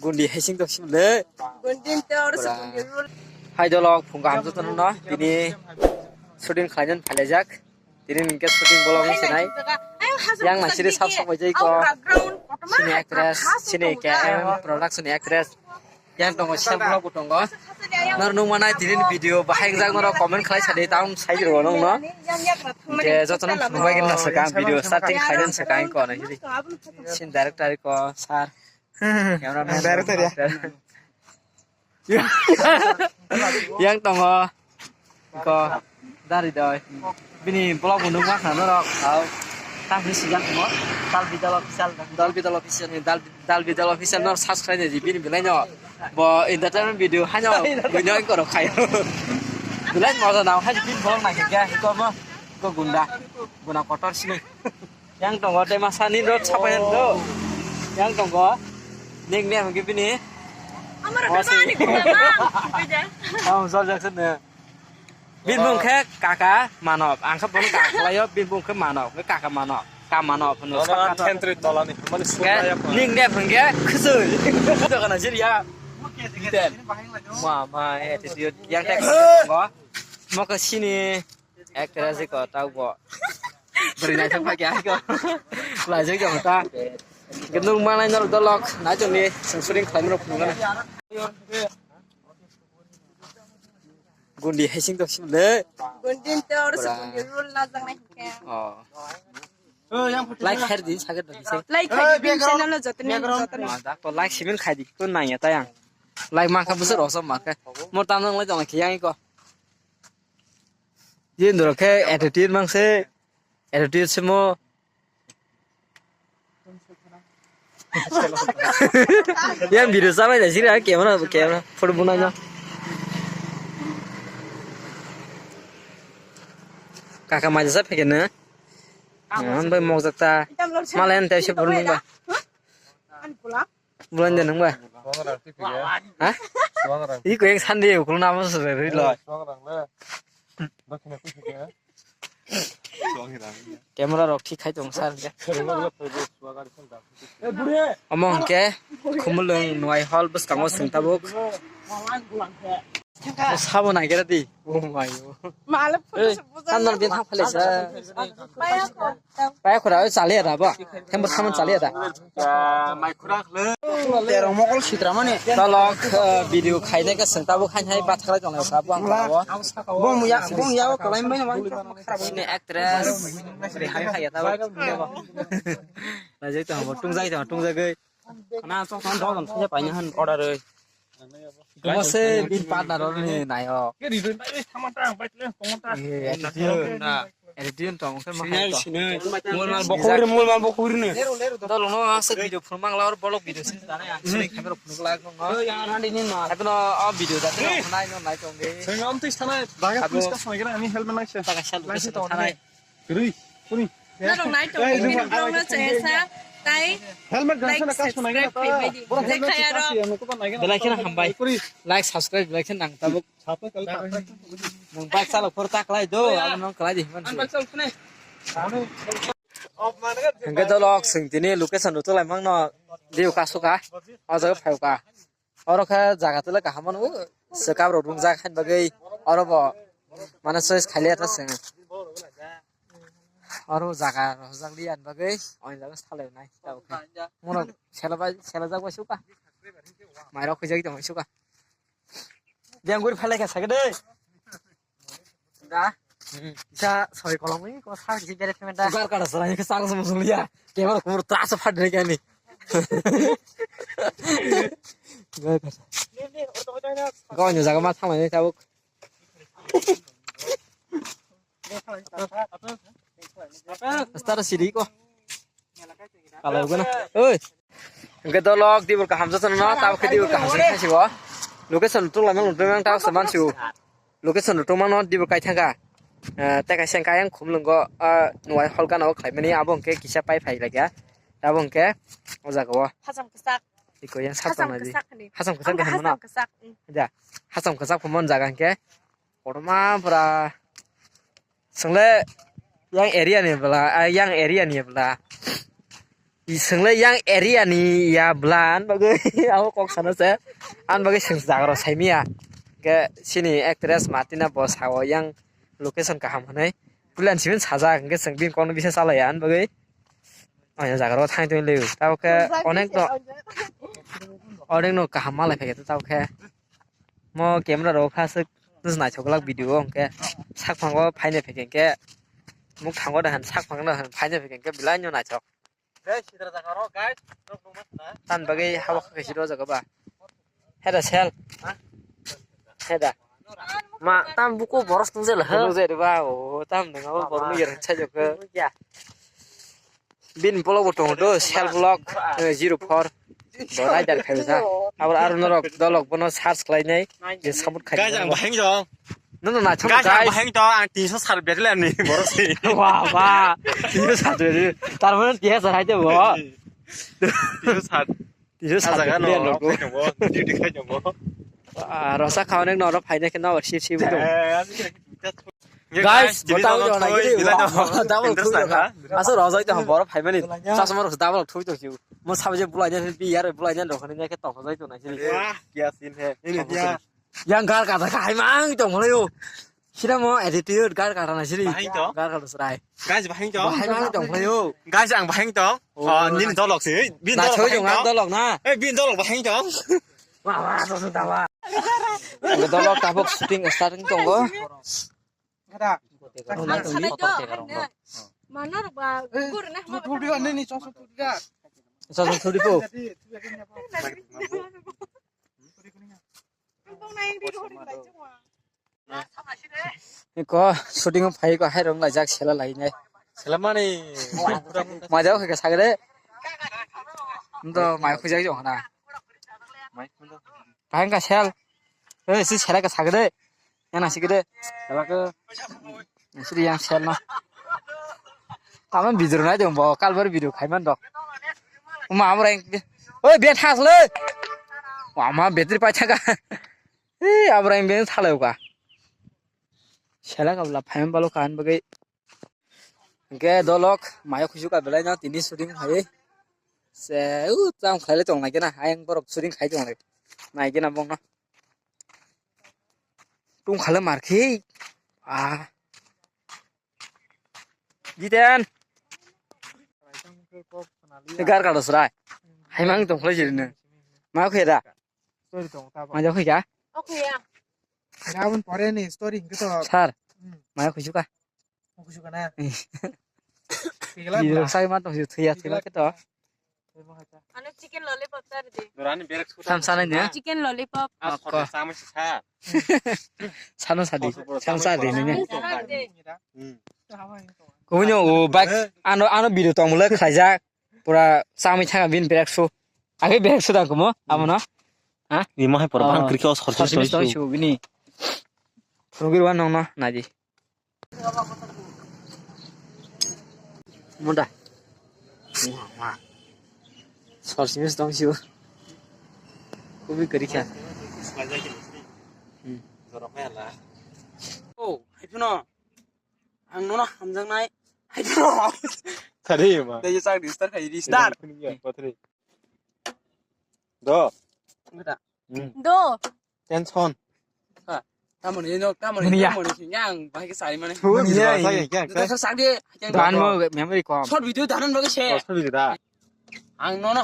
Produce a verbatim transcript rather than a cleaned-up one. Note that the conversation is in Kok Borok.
Gundi hai sing tok sim le. Gundi te or sa gundi rul. Hai dolok phung kaham jotono no. Tini shooting khlainani phailaijak. Tini hwnkhe shooting bolong wng sinai. Yang naisiri sab samai jai ko. Sini actress, sini K M production ni actress. Yang tongo sel vlog bo tongo. Nor nung manai tini video bahai wngjak norok comment khlai sadi tang sai rw nung no. Je jotono phunuk bai gini nasa ka video starting khlai nani saka ko na hiri. Sin director ko sir. Cameraman. Director ya. Yang tongo. Ko dari doi. Bini vlog bo nung ma khna norok. Au. Tang ni sijak mo. Dal bidal official. Dal bidal official ni dal dal bidal official no subscribe ni bini belai no. Bo entertainment video haino buino ko rok khai. Belai moja nang hai bini vlog nai khe ko mo. Ko gunda. Guna kotor sini. Yang tongo tei masa ni rot sapai do. Yang tongo. Ning ne hwnkhe bini. Amar Oh, baba si. Ani kuma ma. Bida. Oh, Sol Jackson ne. Bini bung khe kaka Manok. Ang khe bono kaka khlaio, bini bung khe Manok. Kaka Manok. Ka Manok hwno. Nono shortcut. Thentri tolani. Mani Khe sudaya pa. Ning ne hwnkhe khusui. Dokan jir ya. Biten. Ma ma attitude. Yang tek tongo. Mokhe sini. Actress ko tau bo. Beri naithok phai kya ko. Lajak jong ta. Gendung manai nor dolok. Naithok ni sengsuring khlai rok phunukgana. Gundi hai sing tok sim le. Gundi te or sa gundi rul na jang nai kya. Oh. Like khair di saget dong se. Like khai di bin channel lo jotni jotni. Ma da ko like simin khai di ko nang ya ta yang. Like ma kha busur osom ma kha. Mor tam nang lai jong khe yang ko. Ye ndoro khe attitude mang se, attitude se mo. Yang video sa bai da sira camera, camera, photo bunai no. Kaka maja sa pheke na. Ang bai mok jak ta. Malen te se photo bunai ba. Bulan de nungba. Suangrang twi phi ya. Ha? Suangrang. Iko yang sandi ukulna mo sore ri lo. Suangrang le. Bakhina twi phi ya. Suangrang. Camera rok thik khai tong sar ya. Suangrang le phi suangrang sanda. Omo hwnkhe Khumulwng Nuai Hall bwskango chwng tabuk. Sabo naikhe di. Oh my. Malap photo se buja. Tan nang din thang phale sa. Paya khura chale da ba. Thembo saman chale da. Mai khura khle. Tero mokol sitra mane. Talok video khaine ka sengta bo khain hai bat khala jong ka bo ang ka bo. Bom ya bom ya ko lain bai na. Sini actress. Rehai khaya ta ba. Lajai to bo tungjai to tungjai gai. Khana sok san dok jon thaya paina han order oi. Koma se bin partner ro ni nai o. Ke ri dun bai thama ta bai tle tong ta. Eh, attitude na. Attitude tong khe ma hai to. Mol mal bokhori mol mal bokhori ne. Dol no se video phun mang la or bolok video sin ta na ya. Sini khamero phun la no. Oi ya randi ni ma. Ato no video da te nai no nai tong de. Sengam tis thana. Baga puska soi gira ani helmet nai se. Baga sal nai se tong nai. Kwrwi, kwrwi. Norok nai tong, eh, video vlog no chaya sa, tai helmet like, subscribe khai bai di. Borok helmet se kasi, ano ko ba nai gana. Belai kheno hambai. Kwrwi. Like, subscribe belai kheno nang tabuk. Nang bike chalo phor ta klai do, abo nang klai di man. Hingke dolok sing tini location rw tulai mang no diu kasu ka, o jaga phai ka. Oro khe jaga tele kaham mano, swkang rok rungjak hain bagwi oro bo mane choice khailiya ta chwng. Oro jaga rojak liya bagwi oin jaga salai nai ta khe. Moro sela bai sela jak bai suka. Mai rok khujak tong suka. Jang guri phalai kha sagade. Da. Sa soi kolom ni ko sa ji bere payment da. Gar kada sara ni sa sa musulia. Ke mar kumur tra sa phad re kani. Gar kada. Ko ni jaga ma thamai ni tabuk. Star sidi ko. Kalau guna. Oi. Hingke dolok dibur kaham jotono no, tabo khe dibur kaham se khaisi bo. Location tung lama lung tung tabo se mansi o. Location tung mano dibur kai thangka. Eh, tei kaisa hingke ayang khumlungo, ah, nuai hol gana o khlaimani abo hingke kisa pai phai laikha. Abo hingke o jaga o. Hacham kwchak. Iko yang sat Hacham tong nai di. Kwchak ni. Hacham kwchak Ang di hwnmano. Hacham kwchak, mm. Ja. Hacham kwchak phumon jaga hingke. Kotorma pura. Chwngle yang area ni bwla, ah, yang area ni bwla. Swngla yang area ni ya bla, an bagwi abo kok sana se, an bagwi swng jaga rok saimia. Ke sini actress Martina bo sao yang location kaham hwnwi. Pulan simin sajak, hwnkhe chwng bini kokno bisa chalaiya, an bagwi. Oya jaga rok thang tong liu. Tabo khe onek no, onek no kaham malai phai khe tabo khe. Mo camera rok phaswk naithok glak video o hwnkhe. Sak phango phainai phai khe hwnkhe. Muk thango da han sak phango da han phainai phai khe hwnkhe belai no naithok. Tan bagwi habo kha kaisa rw jaga ba. Heda sel. Heda. Ma, tam buku boros nung jela ha. Nung jela ba, o, tam nung abo borok nung yar cha jok. Ya. Bin blog bo tongo do, sel blog, eh, zero four. Bo rider khai sa. Abo aro norok dolok bono search khlai nai, je support khai. Guys, ang baheng jong. No, no, na, chong, guys, ang guys. Baheng jong, ang tinso sar betla ni borok si. Wah, wah. Tinso sar betla. Tar mane tiya sar hai de bo. Tinso sar. Tisa sa jaga no, no, no, no, duty khai no. Ah, rosa khawane no, no, phaina khe no, si, si, no. Guys, guys, botao jona gidi, double thui jona. Asa rosa itu hambor phaimani. Chasma rosa double thui to siu. Mo sabe je bulai nya, bi yar bulai nya, dokhani nya khe tong jai to na sini. Wah, kya scene hai. Ini dia. Yang gar kata khai mang tong mulai yo. Sira mo attitude gar kata na siri. Bahai to? Gar kata serai. Guys, bahai to? Bahai mang tong mulai yo. Guys, ang bahai to. Oh, nini dolok si. Bin na dolok choi bahai jong to? Ang dolok na. Eh, bin dolok bahai to? Wah, wah, to to ta wah. Dolok tabuk shooting starting tongo. Ada. Mana ba gur na. Thudi ani ni choso thudi ga. Choso thudi po. Ko shooting phai ko hai rong lai jak sela lai nai. Sela mani. Maja khe sagre. Ndo mai khujak jong na. Kahang ka sel. Eh, si sela ka sagre. Yana sikide. Sela ka. Siri yang sel na. Tamo video nai dong bo, kalbar video khai man dok. Uma amra eng. Oi, be thas le. Wa ma battery pai thaka. Ei, abra eng be thalai ka. Sela ka bla phai balo kan bagai. Hingke dolok, maya khusu ka belai na tini shooting hai. Se, u, tam khaile tong nai kena, ayang borok shooting khai tong nai. Nai kena bong na. Tung khala mar khi. Ah. Jiten. Gar ka dosrai. Hai mang tong khala jirne. Ma khu da. Ma ja khu ya. Oke ya. Abon pore ni story hingke to. Sir. Hmm. Ma khu ka. Kusu kana. Tigla. Video sai ma tong thuya thuya ke to. Ano chicken lollipop tar de. Dorani berek suta. Sam sanai ne? Chicken lollipop. Ako. Sama sisa. Sano sadi. Sam sadi ne. Hmm. Kunyo o bak ano ano video tong mule khaijak. Pura sami thanga bin berek su. Age berek su dang kumo amo no. Ha? Ni mo hai pura bang krikyo sor sor sor su bini. Rugir wan nong no naji. Munda. Wah, wah. Sor simis dong siu. Kubi kari kha. Hmm. Oh, hai phuno. Ang nono hamjaknai. Hai phuno. Tari ma. Dai sak di star khai di star. Kuning ya, patri. Do. Ngata. Hmm. Do. Tension. Ha. Tamoni no, tamoni, tamoni sing yang bahai ke sari mane. Thun ya. Sa ya kya? Sa sa di. Dan mo memory kom. Short video danan bagi se. Short video da. Ang nono